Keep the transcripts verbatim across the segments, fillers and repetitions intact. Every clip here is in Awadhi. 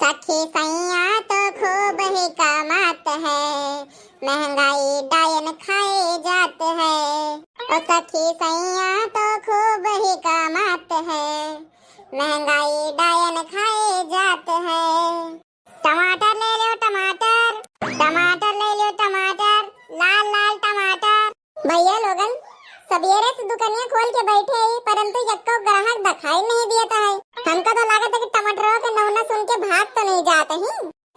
सखी सैया तो खूब ही कमात है, महंगाई डायन खाए जात है। ओ सखी सैया तो खूब ही कमात है, महंगाई डायन खाए जात है। टमाटर ले लो टमाटर, टमाटर ले लो टमाटर, लाल लाल टमाटर। भैया लोगन, सबेरे से दुकनिया खोल के बैठे ही, परंतु यक्को ग्राहक दिखाई नहीं देता है। हमका तो लागत है कि टमाटरों के नौना सुन के भाग तो नहीं जात ही।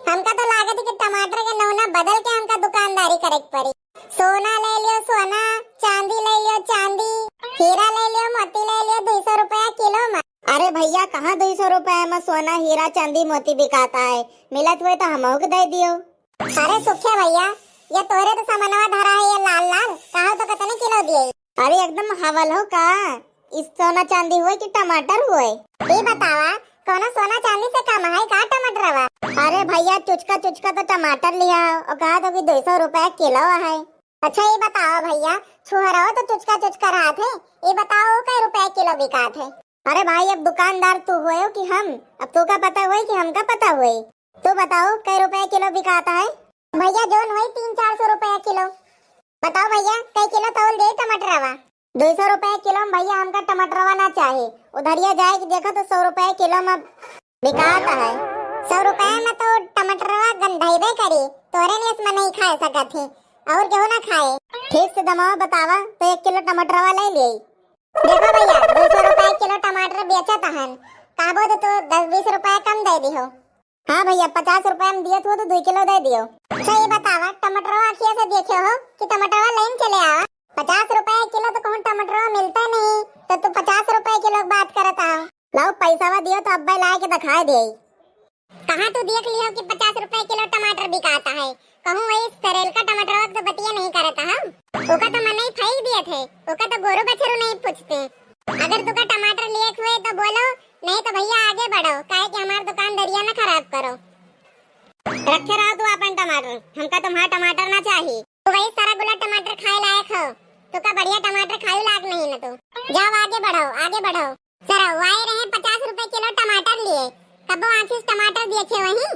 हमका तो लागत है कि टमाटर के नौना बदल के हमका दुकानदारी करे के पड़ी। सोना ले लियो सोना, चांदी ले लियो चांदी, हीरा ले लियो मोती ले लियो, दुई सौ रुपया किलो मा। अरे भैया, कहाँ दुई सौ रुपया मा सोना, हीरा, चांदी, मोती बिकाता है? मिलत हुए तो हमहू के दे दियो। अरे सुखे भैया, ये तोरे तो समनवा धरा है, ये लाल लाल, कहो तो कितने किलो दिए? अरे एकदम हवल हो का? इस सोना चांदी हुए कि टमाटर हुए? ई बतावा, कौनो सोना चांदी से कम है का टमाटरवा? अरे भैया, चुचका चुचका तो टमाटर लिहा हो, और कहा तो कि दो सौ रुपया किलो है। अच्छा ई बताओ भैया, छुहरवा तो चुचका चुचका रहत है, ई बताओ कै रुपया किलो बिकात है? अरे भाई, अब दुकानदार तू हुए हो कि हम? अब तू का पता हुए कि हमका पता हुए? तू बताओ कै रुपया किलो बिकाता है? भैया जौन हुई तीन चार सौ रुपया किलो। बताओ भैया, कै किलो तौल दे टमाटरवा? दो सौ रुपया किलो में भैया, हमका टमाटरवा ना चाही। उधरिया जाए कि देखो तो सौ रुपया किलो में बिकात है। सौ रुपया में तो टमाटरवा गंधैबे करी, तोरे ने इसमें नहीं खाए सकत ही, और केहू ना खाए। ठीक से दमवा बतावा तो एक किलो टमाटरवा ले ले। देखो भैया, दो सौ रुपया किलो टमाटर बेचत हन, कहबो तो तू दस बीस रुपया कम दे दिहो। हाँ भैया, पचास रुपया में दियो तू तो दो किलो दे दियो। अच्छा ई बतावा, टमाटरवा आँखिया से देखे हो कि टमाटरवा लेन चले आवा? पचास रुपया किलो तो कहूँ टमाटरवा मिलता नहीं, तो तू पचास रुपया किलो की बात करत आहो। लाओ पैसावा दियो तो अब्बे लाए के दिखाए दे। कहाँ तू देख लियो कि पचास रुपया किलो टमाटर बिकाता है? कहूँ वही सरेल का टमाटरवा के तो बतिया नहीं करत हम। ओका तो मनई फेंक दिए थे, ओका तो गोरू बछरू नहीं पूछते। अगर तुका टमाटर लिए के हुए तो बोलो, नहीं तो भैया आगे बढ़ो, काहे कि हमार दुकान दरिया न खराब करो। रखे रहो तू अपन टमाटर, हमका तुम्हारा टमाटर ना चाही। तू वही सारा गुला टमाटर खाए लायक हो, तुका बढ़िया टमाटर खाए लायक नहीं न तू। जाओ आगे बढ़ो, आगे बढ़ो। सर, वाए रहे पचास रुपए किलो टमाटर लिए, कबो आँखी से टमाटर देखे वही?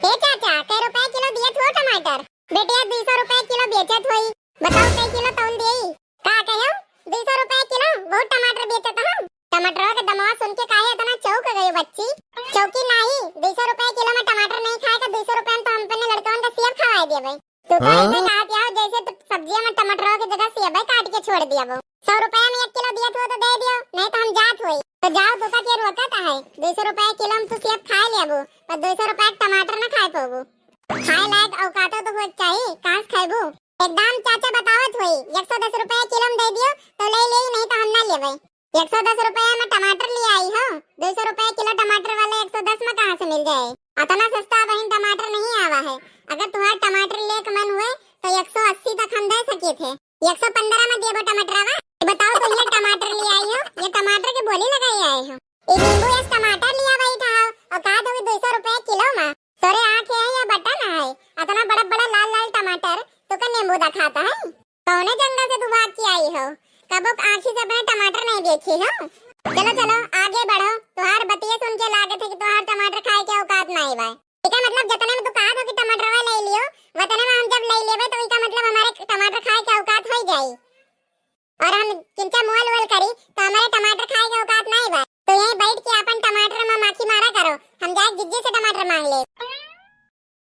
हे चाचा, कै रुपए किलो दिए थो टमाटर? बेटिया, दो सौ रुपए किलो बेचत होई। बताओ, कै किलो तौल देई? का कहो? दो सौ रुपए किलो? बहुत टमाटर बेचत हम। टमाटरों के दमवा सुन के काहे इतना चौंक गई बच्ची? चौंकी नाही, दो सौ रुपए किलो में टमाटर नहीं खाए तो दो सौ रुपए में तो हम अपने लड़कवन का सेब खवाए देबे। तू तो हाँ? ऐसे कहत हो जैसे तू सब्जिया में टमाटरों की जगह सेबे काट के छोड़ दिया वो। सौ रुपया में एक किलो दिया तू तो दे दियो, नहीं तो हम जात होई। तो जाओ, तू का के रोकत है? दो सौ रुपया किलो में तू सेब खाए लेबू, पर दो सौ रुपया के टमाटर ना खाए पाबू। खाए लायक औकातो तो होए के चाही, कहाँ से खाएबू? एकदम चाचा बतावत होई, एक सौ दस रुपया किलो में दे दियो तो ले ले, नहीं तो हम ना लेबे। एक सौ दस रुपया में टमाटर ले आई हो, दो सौ रुपया किलो टमाटर वाले एक सौ दस में कहाँ से मिल जाए? इतना सस्ता बहन टमाटर नहीं आवा है। अगर तुम्हारा टमाटर लेके मन हुए तो एक सौ अस्सी तक हम दे सके थे। एक सौ पन्द्रह में देबो टमाटरवा। ये बताओ तो ये टमाटर ले आई हो, ये टमाटर के बोली लगाई आए हो। ये नींबू ऐस टमाटर लिया बैठा हो और कहा दो दो सौ रुपया किलो में। तोरे आँख है या बटन है? इतना बड़ा बड़ा लाल लाल टमाटर तो का नींबू दिखाता है? कौने जंगल से तू भाग के आई हो? कबो आँखी से अपने टमाटर नहीं देखी हो। चलो चलो आगे बढ़ो, तुहार बतिये सुन के लागत है कि तुहार टमाटर खाए के औकात नहीं बा। एका मतलब जतने में तू कहा दो कि टमाटरवा ले लियो, वतने में हम जब ले लेबे तो एका मतलब हमारे टमाटर खाए के औकात हो जाई। और हम किंचा मोल वोल करी तो हमारे टमाटर खाए के औकात नहीं बा। तो यहीं बैठ के अपन टमाटर में माखी मारा करो, हम जाए जिज्जी से टमाटर मांग ले।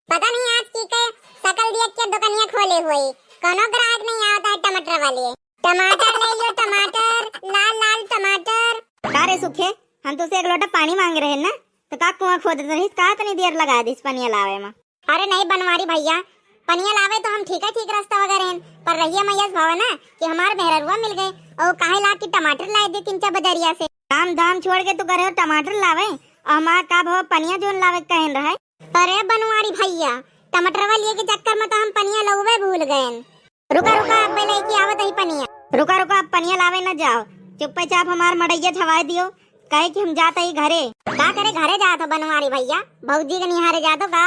पता नहीं आज की के शकल देख के दुकनिया खोले हुई, कोनो ग्राहक नहीं आवता है टमाटर वाले। टमाटर ले लो टमाटर, लाल लाल टमाटर। का रे सुखे, हम तुसे एक लोटा पानी मांग रहे ना, तो का कुआं खोदत रहिस, का इतनी देर लगा दिस पनिया लावे में? अरे नहीं बनवारी भैया, पनिया लावे तो हम ठीक है ठीक रास्ता वगैरह हैं, पर रहिया मैया भाव ना कि हमार मेहररुआ मिल गए और काहे ला कि टमाटर लाए दे किंचा बजरिया से। काम धाम छोड़ के तू करे हो टमाटर लावे और हमार का भाव पनिया जोन लावे कहन रहे। अरे बनवारी भैया, टमाटरवा लिए के चक्कर में तो हम पनिया लउबे भूल गएन। रुका, रुका, अब पहले की आवत ही पनिया। रुका, रुका, अब पनिया लावे न जाओ, चुप्पे चाप हमार मड़ैया छवाए दियो, काहे कि हम जात ही घरे। का करे घरे जात हो बनवारी भैया, भौजी के निहारे जात हो का?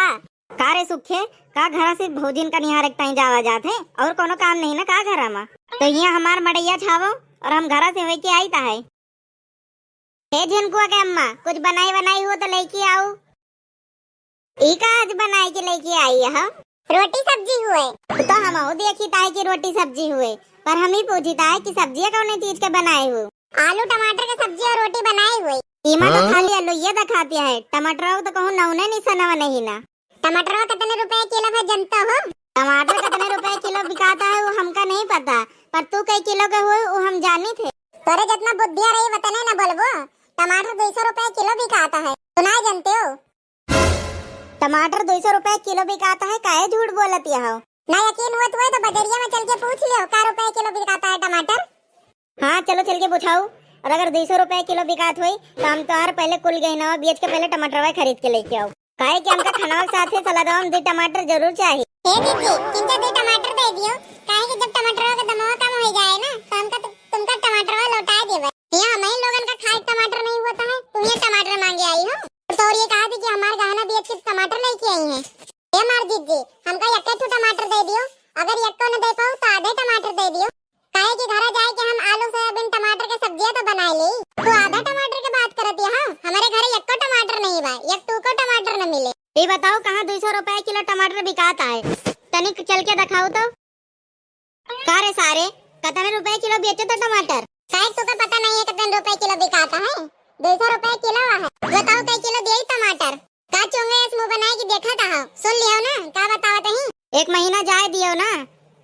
का रे सुखे, का घरा से भौजिन का निहारे के ताई जावा जात है, और कोनो काम नहीं ना का घरा में? तो यहाँ हमार मड़ैया छावो और हम घरा से होके आई ता है। हे झिनकुआ के अम्मा, कुछ बनाई बनाई हो तो लेके आओ। ई का आज बनाए के लेके आई हो? रोटी सब्जी हुए। तो हमहू देखित है कि रोटी सब्जी हुए, पर हम ही पूछित है कि सब्जिया कौने चीज के बनाए हो? आलू टमाटर के सब्जी और रोटी बनाए हुए। इमा तो हाँ? खाली आलू ये दिखाती है, टमाटर तो कहूँ नौने निशानवा नहीं ना। टमाटर कितने रुपए किलो है जनता हो? टमाटर कितने रुपए किलो बिकाता है वो हमका नहीं पता, पर तू कई किलो के हुए वो हम जानी थे। तोरे जितना बुद्धिया रही वतने न बोलबो। टमाटर दो सौ रुपए किलो बिकाता है, तू ना जानते हो? टमाटर दो सौ रुपए किलो बिकाता है, काहे झूठ बोलत हो? ना यकीन हुआ तो, तो बजरिया में चल के पूछ लियो का रुपए किलो बिकाता है टमाटर। हाँ चलो चल के पूछाओ, और अगर दो सौ रुपए किलो बिकात हुई तो हम तोहार पहले कुल गहनवा बेच के पहले टमाटरवा खरीद के लेके आओ, काहे कि हमका खानवा के साथे सलादवा में दो टमाटर जरूर चाही। हे दीदी, इनका दो टमाटर दे दियो, काहे कि जब टमाटरवा के दमवा कम हो जाए ना तो हमका तो, तुमका टमाटरवा लौटा देबे। यहाँ हम ही लोगन का खाए टमाटर नहीं होता है, तुम ये टमाटर मांगे आई हो। तो और ये कहा थी कि हमारे गहना बेच के टमाटर लेके आई हैं। हे मार दीदी, हमका यक्के ठो टमाटर दे दियो, अगर यक्को न दे पाओ तो आधे टमाटर दे दियो, काहे कि घरा जाए के हम आलू सोयाबीन टमाटर के सब्जिया तो बनाए ली। तू आधा टमाटर के बात करत है, हाँ? हमारे घरे यक्को टमाटर नहीं बा, एक टूको टमाटर न मिले। ये बताओ कहाँ दो सौ रुपए किलो टमाटर बिकात है, तनिक चल के दिखाओ तो। का रे सारे, कितने रुपए किलो बेचे तो टमाटर? साहब तुका पता नहीं है कितने रुपए किलो बिकाता है? दो सौ रुपए किलो है। बताओ कै किलो दे टमाटर? का चोंगे ऐस मुंह बनाए कि देखा था, सुन लियो ना का बतावत ही। एक महीना जाए दियो ना,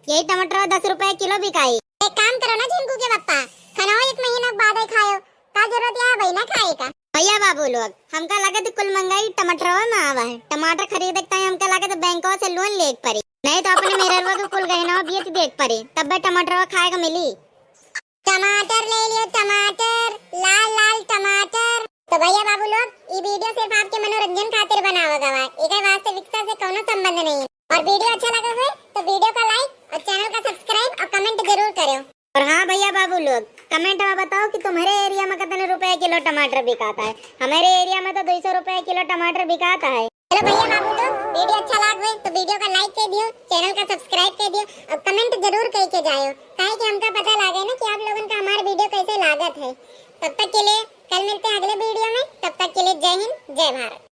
यही टमाटर दस रुपए किलो बिकाई। एक काम करो ना झिनकू के पप्पा, खाना एक महीना बाद ही खायो, का जरूरत है भाई ना खाए का? भैया बाबू लोग, हमका लगे तो कुल महंगाई टमाटरवा में आवा है। टमाटर खरीदे के टाइम हमका लगे तो बैंकवा से लोन ले के पड़ी, नहीं तो अपने मेहरवा के कुल गहनवा बेच दे के पड़ी, तब्बे टमाटरवा खाए के मिली। टमाटर ले लियो, टमाटर, लाल लाल टमाटर। तो भैया बाबू लोग, ई वीडियो सिर्फ आपके मनोरंजन खातिर बनावा गवा, एकर वास्तविकता से कोनो संबंध नहीं है। और वीडियो अच्छा लगा हो तो वीडियो का लाइक और चैनल का सब्सक्राइब और कमेंट जरूर करो। और हाँ भैया बाबू लोग, कमेंट में बताओ कि तुम्हारे एरिया में कितने रुपए किलो टमाटर बिकाता है। हमारे एरिया में तो दो सौ रुपए किलो टमाटर बिकाता है। चलो भैया बाबू लोग, वीडियो अच्छा लाग होए तो वीडियो का लाइक कर दियो, चैनल का सब्सक्राइब कर दियो और कमेंट जरूर करके जायो, काहे कि हमका पता लागे ना कि आप लोगन का हमारे वीडियो कैसे लागत है। तब तक के लिए कल मिलते हैं अगले वीडियो में, तब तक के लिए जय हिंद, जय भारत।